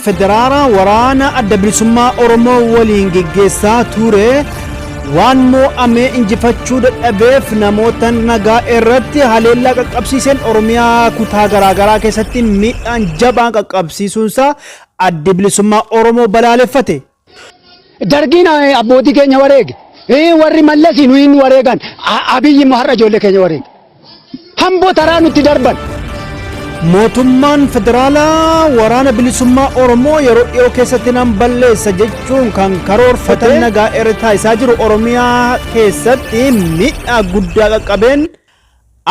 federaalaa waraana adda bilisummaa Oromoo waliin geggeessaa ture waan moo'amee injifachuu dadhabeef namoota nagaa irratti haleellaa qaqqabsiiseen Oromiyaa kutaa garaagaraa keessatti miidhaan jabaan qaqqabsiisuunsaa addi bilisummaa Oromoo balaaleffate. Dargiin abbootii keenya wareege. Warri Mallasi nuyi nu wareegan. Abiyyi immoo har'a ijoollee keenya wareege. Hamboo taraa nutti darban. Mootummaan federaalaa waraana bilisummaa Oromoo yeroo dhiyoo keessatti nan balleessa jechuun kan karoorfatan nagaa irra taasisaa jiru Oromiyaa keessatti miidhaa guddaa qaqqabeen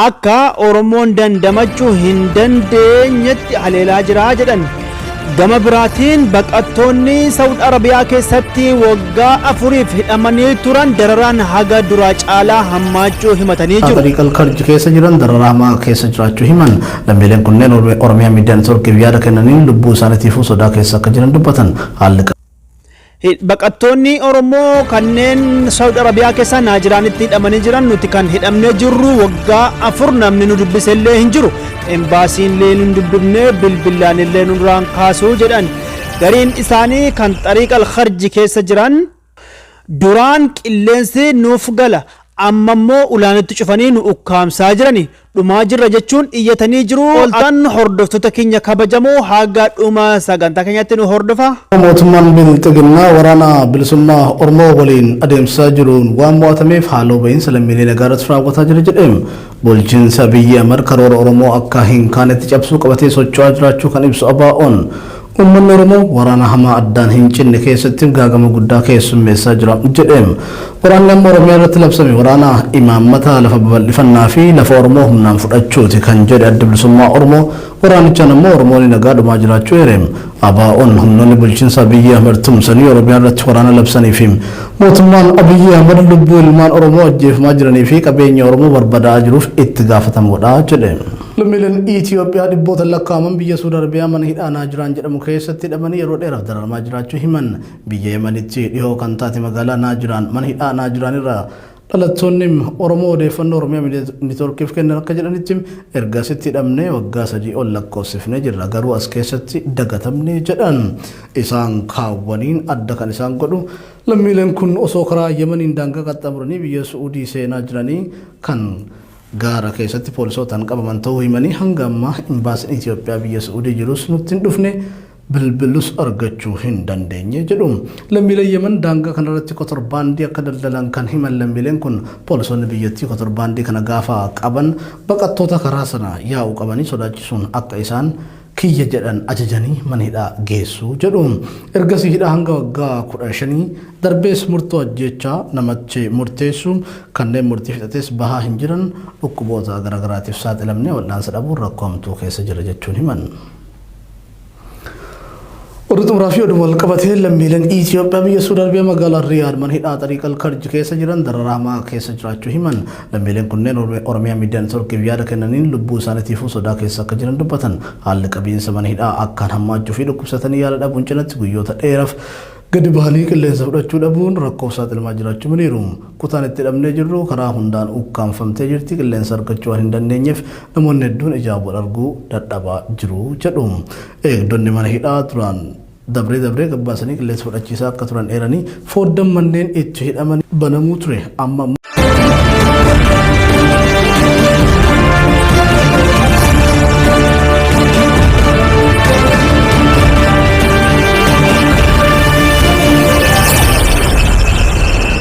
akka Oromoon dandamachuu hin dandeenyetti haleelaa jira jedhan. Gama biraatiin baqattoonni Saawud Arabiyaa keessatti waggaa 4f hidhamanii turan dararaan haga duraa caalaa hammaachuu himatanii jiru. Xariiqal Karji keessa jiran dararaa hamaa keessa jiraachuu himan. Lammiileen kunneen Oromiyaa Miidiyaa Neetwoorkiif yaada kennaniin lubbuu isaaniitiifuu sodaa keessa akka jiran dubbatan. Haalli Baqattoonni Oromoo kanneen Saawud Arabiyaa keessa Naajiraanitti hidhamanii jiran, nuti kan hidhamnee jirru waggaa 4, namni nu dubbise illee hin jiru. Embaasiin illee nu dubbifne, bilbilaan illee nurraan kaasuu jedhan. Gariin isaanii kan Xariiqal Kharji keessa jiran, duraan qilleensi nuuf gala, amma immoo ulaanitti cufanii nu ukkaamsaa jirani, dhumaa jirra jechuun iyyatanii jiru. Oltan hordoftoota keenya kabajamoo, haga dhuma sagantaa keenyatti nu hordofa. Mootummaan Bilxiginnaa waraana bilisummaa Oromoo waliin adeemsisaa jiruun waan mo'atameef haaloo bahiinsa lammiilee nagaa irratti raawwataa jira jedheem. Bulchiinsa Abiyyi Ahmad karoora Oromoo akka hin kaanetti cabsuu qabatee socho'aa jiraachuu kan ibsu ABO'n, uummanni Oromoo waraana hamaa addaan hin cinne keessatti gaagama guddaa keessummeessaa jira jedheem. Waraanni amma Oromiyaa irratti labsame waraana imaammata lafa babal'ifannaa fi lafa Oromoo humnaan fudhachuuti kan jedhe Adda Bilisummaa Oromoo, waraanichaan ammoo Oromoonni nagaa dhumaa jiraachuu eereem. ABO'n humnoonni bulchiinsa Abiyyi Ahmad tumsanii Oromiyaa irratti waraana labsanii fi mootummaan Abiyyi Ahmad lubbuu ilmaan Oromoo ajjeefamaa jiranii fi qabeenya Oromoo barbadaa'aa jiruuf itti gaafatamuudha jedhe. Lammiileen Itoophiyaa dhibboota lakkaa'aman biyya Suudi Arabiyaa mana hidhaa Naajiraan jedhamu keessatti hidhamanii yeroo dheeraaf dararamaa jiraachuu himan. Biyya Yemenitti dhihoo kan taate magaalaa Naajiraan mana hidhaa Naajiraan irraa dhalattoonni Oromoo odeeffannoo Oromiyaa Miidiyaa Neetwoorkiif kennan akka jedhanitti, erga asitti hidhamnee waggaa 3 ol lakkoofsifnee jirra, garuu as keessatti dagatamne jedhan. Isaan kaawwaniin adda kan isaan godhu, lammiileen kun osoo karaa Yemeniin daangaa qaxxaamuranii biyya Su'uudii seenaa jiranii kan gaara keessatti poolisootaan qabaman ta'uu himanii, hanga ammaa imbaasiin Itoophiyaa biyya Su'uudii jirus nutti hin dhufne, bilbilus argachuu hin dandeenye jedhu. Lammiileen Yemen daangaa kanarratti kotorbaandii akka daldalan kan himan lammiileen kun, poolisoonni biyyattii kotorbaandii kana gaafa qaban baqattoota karaa sana yaa'u qabanii sodaachisuun akka isaan kiyya jedhan ajajanii mana hidhaa geessu jedhu. Ergasii hidhaa hanga waggaa 15, darbees murtoo ajjeechaa namatti murteessu. Kanneen murtii fixates bahaa hin jiran, dhukkuboota garaagaraatiif saaxilamnee wal'aansa dhabuun rakkoo hamtuu keessa jira jechuun himan. Oduu xumuraa fi oduma wal qabatee, lammiileen Itoophiyaa biyya Suudi Arabiyaa magaalaa Riyaad mana hidhaa Xariiqal Karji keessa jiran dararaa hamaa keessa jiraachuu himan. Lammiileen kunneen Oromiyaa Miidiyaa Neetwoorkiif yaada kennaniin lubbuu isaaniitiifuu sodaa keessa akka jiran dubbatan. Haalli qabiinsa mana hidhaa akkaan hammaachuu fi dhukkubsatanii yaala dhabuun cinatti guyyoota dheeraaf gadi bahanii qilleensa fudhachuu dhabuun rakkoof saaxilamaa jiraachuu himaniiru. Kutaan itti hidhamnee jirru karaa hundaan ukkaamfamtee jirti, qilleensa argachuu waan hin dandeenyeef namoonni hedduun ijaan wal arguu dadhabaa jiru jedhu. Eegdonni mana hidhaa duraan dabree dabree gabbaasanii qilleensa fudhachiisaa akka turan eeranii, fooddan manneen itti hidhaman banamuu ture, amma ammoo.